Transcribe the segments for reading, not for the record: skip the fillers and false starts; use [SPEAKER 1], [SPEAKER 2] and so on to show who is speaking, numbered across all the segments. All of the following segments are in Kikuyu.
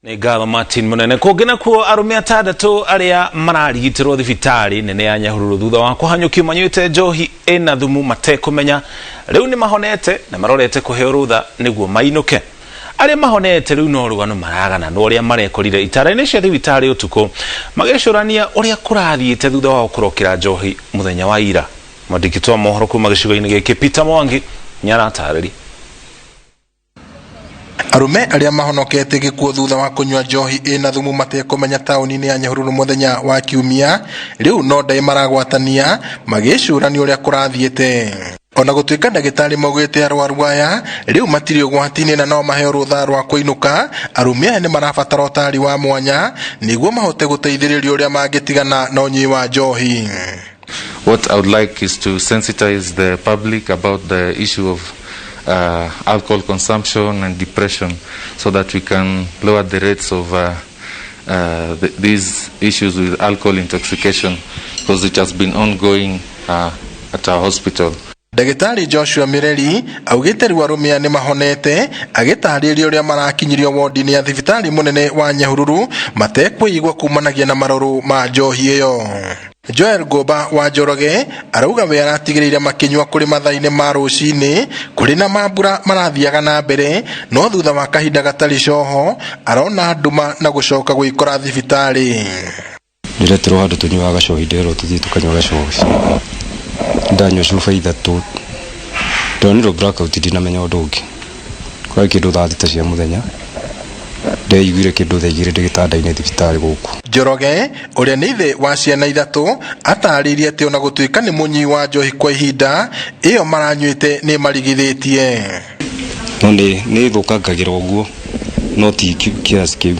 [SPEAKER 1] Nĩ ngatho Martin Mũnene. Kũngĩ nakuo arũme atandatũ arĩa mararigitĩrwo thibitarĩ nene ya Nyahururu thutha wa kũhanyũkio manyuĩte njohi ĩna thumu matekũmenya rĩu nĩ mahonete na marorete kũheo rũtha nĩguo mainũke. Arĩa mahonete rĩu no rũgano maragana na ũrĩa marekorire itara-inĩ cia thibitarĩ ũtukũ magĩcũrania ũrĩa kũrathiĩte thutha wao kũrokera njohi mũthenya wa ira. Mwandĩki wa mohoro kuma gĩcigo-inĩ gĩkĩ Peter Mwangi nĩaratarĩria.
[SPEAKER 2] Arũme arĩa mahonokete gĩkuũ thutha wa kũnyua njohi ĩna thumu matekũmenya taũni-inĩ ya Nyahururu mũthenya wa Kiumia, rĩu no ndaĩ maragwatania magĩcũrania ũrĩa kũrathiĩte. Ona gũtuĩka ndagĩtarĩ maugĩte arwaru aya rĩu matirĩ ũgwati-inĩ na no maheo rũtha rwa kũinũka, arũme aya nĩ marabatara ũtaari wa mwanya nĩguo mahote gũteithĩrĩrio ũrĩa mangĩtigana na ũnyui wa njohi.
[SPEAKER 3] What I would like is to sensitize the public about the issue of alcohol consumption and depression so that we can lower the rates of these issues with alcohol intoxication, because it has been ongoing at our hospital.
[SPEAKER 2] Ndagĩtarĩ Joshua Mireri augĩte rĩu arũme aya nĩ mahonete, agĩtarĩria ũrĩa marakinyirio wondi-inĩ ya thibitarĩ mũnene wa Nyahururu matekwĩigua kumanagia na marũrũ ma njohi ĩyo. Joel Ngũmba wa Njoroge arauga we aratigĩrĩire makĩnyua kũrĩ mathaa-inĩ ma rũcinĩ kũrĩ na mambura marathiaga na mbere, no thutha wa kahinda gatarĩ coho arona nduma na gũcoka gwĩkora thibitarĩ.
[SPEAKER 4] Ndĩreterwo handũ tũnyuaga gacohi, nderwo tũthiĩ tũkanyua gacohi, ndanyua cuba ithatũ ndonirwo blackout, ndinamenya ũndũ ũngĩ. Kwarĩ kĩndũ thaa 6 cia mũthenya ndeiguire kĩndũ thaa 2 ndĩ gĩtanda-inĩ thibitarĩ gũkũ.
[SPEAKER 2] Njoroge ũrĩa nĩ ithe wa ciana ithatũ atarĩirie atĩ ona gũtuĩka nĩ mũnyui wa njohi kwa ihinda, ĩyo maranyuĩte nĩ marigithĩtie.
[SPEAKER 4] No nĩ thũkangagĩra ũguo no ti kiasi kĩu.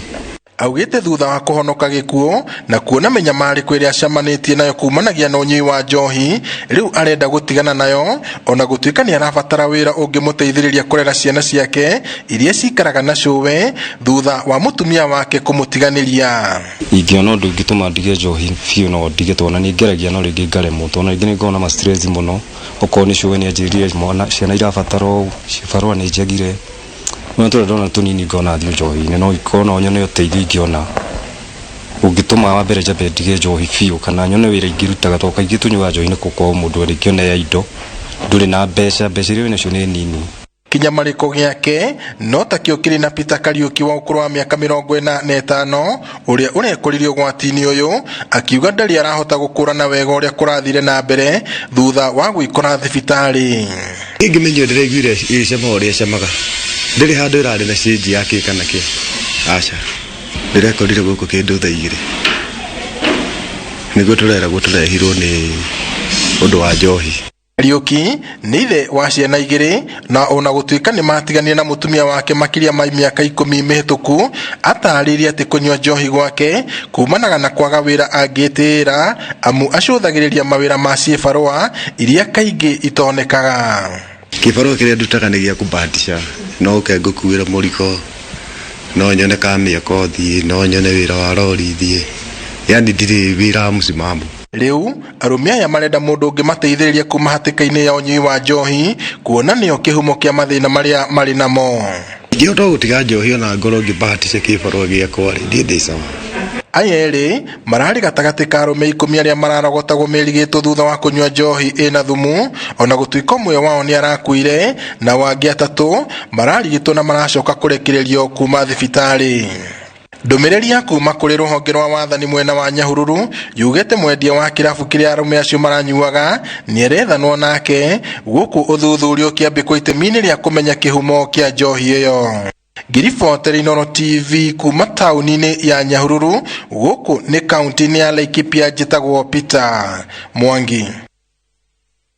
[SPEAKER 2] Augĩte thutha wa kũhonoka gĩkuũ na kuona mĩnyamarĩko ĩrĩa acemanĩtie nayo kumanagia na ũnyui wa njohi, rĩu arenda gũtigana nayo ona gũtuĩka nĩ arabatara wĩra ũngĩmũteithĩrĩria kũrera ciana ciake iria cikaraga na cũwe thutha wa mũtumia wake kũmũtiganĩria.
[SPEAKER 4] Ingĩona ũndũ ũngĩtũma ndige njohi biũ no ndige, tondũ nĩ ngeragia no rĩngĩ ngaremwo, tondũ rĩngĩ nĩ ngoragwo na ma stress mũno, okorwo nĩ cũwe nĩ anjĩrire mwana ciana irabatara ũũ, cibarũa nĩ njagire, no tũrĩa ndona tũnini ngona thiĩ njohi-inĩ, no ikorwo no nyone ũteithio ingĩona ũngĩtũma wa mbere njambe ndige njohi biũ, kana nyone wĩra ingĩrutaga, tondũ kaingĩ tũnyuaga njohi nĩ gũkorwo mũndũ rĩngĩ ona ya indo ndũrĩ na mbeca, mbeca iria wĩnacio nĩ nini.
[SPEAKER 2] Kĩnyamarĩko gĩake no takĩo kĩrĩ na Peter Kariũki wa ũkũrũ wa mĩaka 45 ũrĩa ũrekoririe ũgwati-inĩ ũyũ, akiuga ndarĩ arahota gũkũrana wega ũrĩa kũrathire na mbere thutha wa gwĩkora thibitarĩ.
[SPEAKER 5] Ingĩmenyio ndĩraiguire ĩcama ũrĩa ĩcamaga, ndĩrĩ handũ ĩrarĩ na cĩnji ya kĩ kana kĩ, aca. Ndĩrekorire gũkũ kĩndũ thaa 2 nĩguo tũreragwo tũrehirwo nĩ ũndũ wa njohi.
[SPEAKER 2] Kariũki nĩ ithe wa ciana igĩrĩ na ona gũtuĩka nĩ matiganire na mũtumia wake makĩria ma mĩaka 10 mĩhĩtũku, atarĩirie atĩ kũnyua njohi gwake kumanaga na kwaga wĩra angĩtĩĩra, amu acũthagĩrĩria mawĩra ma ciĩbarũa iria kaingĩ itonekaga.
[SPEAKER 5] Kĩbarũa kĩrĩa ndutaga nĩ gĩa kũbahatisha, no ũke ngũkuĩre mũrigo, no nyone ka mĩako thiĩ, no nyone wĩra wa rori thiĩ, yani ndirĩ wĩra wa mũsimamo.
[SPEAKER 2] Rĩu arũme aya marenda mũndũ ũngĩmateithĩrĩria kuma hatĩka-inĩ ya ũnyui wa njohi, kuona nĩyo kĩhumo kĩa mathĩna marĩa marĩ namo.
[SPEAKER 5] Ingĩhota gũtiga njohi ona ngorwo ngĩbahatisha kĩbarũa gĩakwa rĩ, niĩ ndĩ sawa.
[SPEAKER 2] Aya erĩ mararĩ gatagatĩ ka arũme 10 arĩa mararogotagwo merigĩtwo thutha wa kũnyua njohi ĩna thumu, ona gũtuĩka ũmwe wao nĩ arakuire na wangĩ atatũ mararigitwo na maracoka kũrekererio kuma thibitarĩ. Ndũmĩrĩri ya kuma kũrĩ rũhonge rwa wathani mwena wa Nyahururu yugĩte mwendia wa kĩrabu kĩrĩa arũme acio maranyuaga nĩarethanwo nake, gũkũ ũthuthuria ũkĩambĩkwo itemi-inĩ rĩa kũmenya kĩhumo kĩa njohi ĩyo. Ngiribotera Inooro TV kuma taũni-inĩ ya Nyahururu, gũkũ nĩ kaunti-inĩ ya Laikipia, njĩtagwo Peter Mwangi.